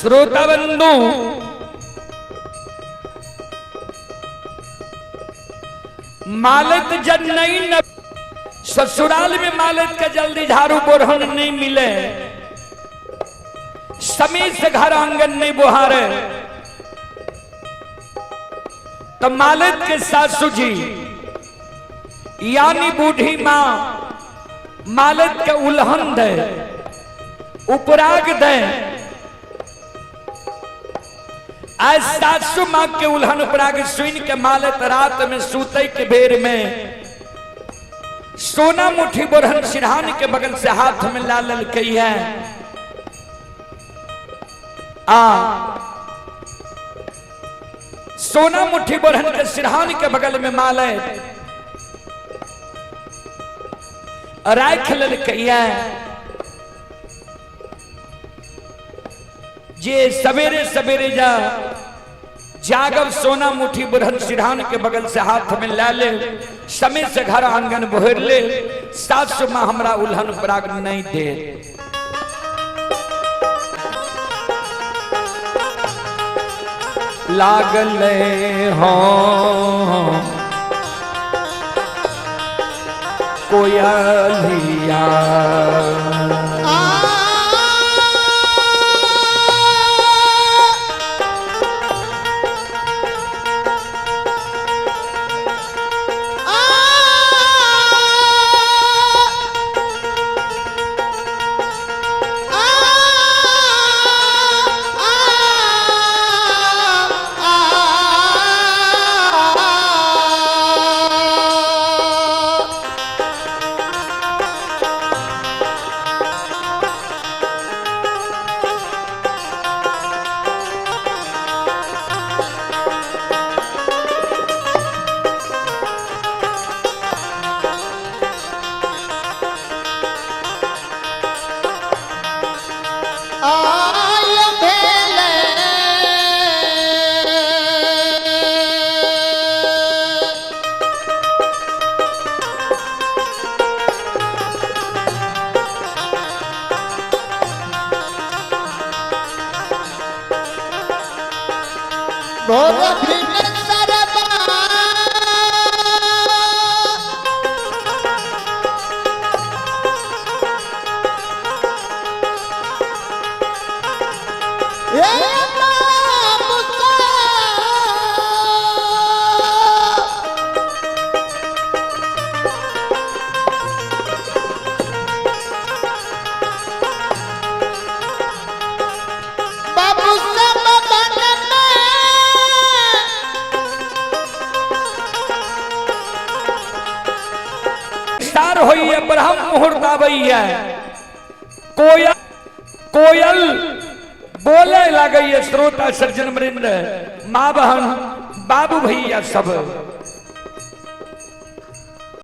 श्रोता बंधु, मालत जब नहीं न ससुराल में मालत के जल्दी झाड़ू बोरहन नहीं मिले, समय से घर आंगन नहीं बुहारे, तो मालत के सासू जी यानी बूढ़ी मां मालत के उल्हन दे, उपराग दे। आज सासू मां के उल्हन उपराग सुन के मालत रात में सूते के बेर में सोना मुट्ठी बोरहन सिरहान के बगल से हाथ में ला ललकई है। आ सोना मुट्ठी बोरहन के सिरहान के बगल में मालत राख ललकई है। जे सवेरे सवेरे जा जागब सोना मुट्ठी बुरहन सिरहान के बगल से हाथ में ला ले, समय से घर आंगन बोहर ले, सासु मां हमरा उल्हन पराग नहीं दे। लागल हो कोयलिया, आय भेले भोर भिनसरबा ए बाबूसा। बाबू सब बन में सार होइए ब्रह्म मुहूर्त आबैया, कोयल कोयल बोले लागैया। श्रोता सज्जन वृंद, माँ बहन बाबू भैया सब,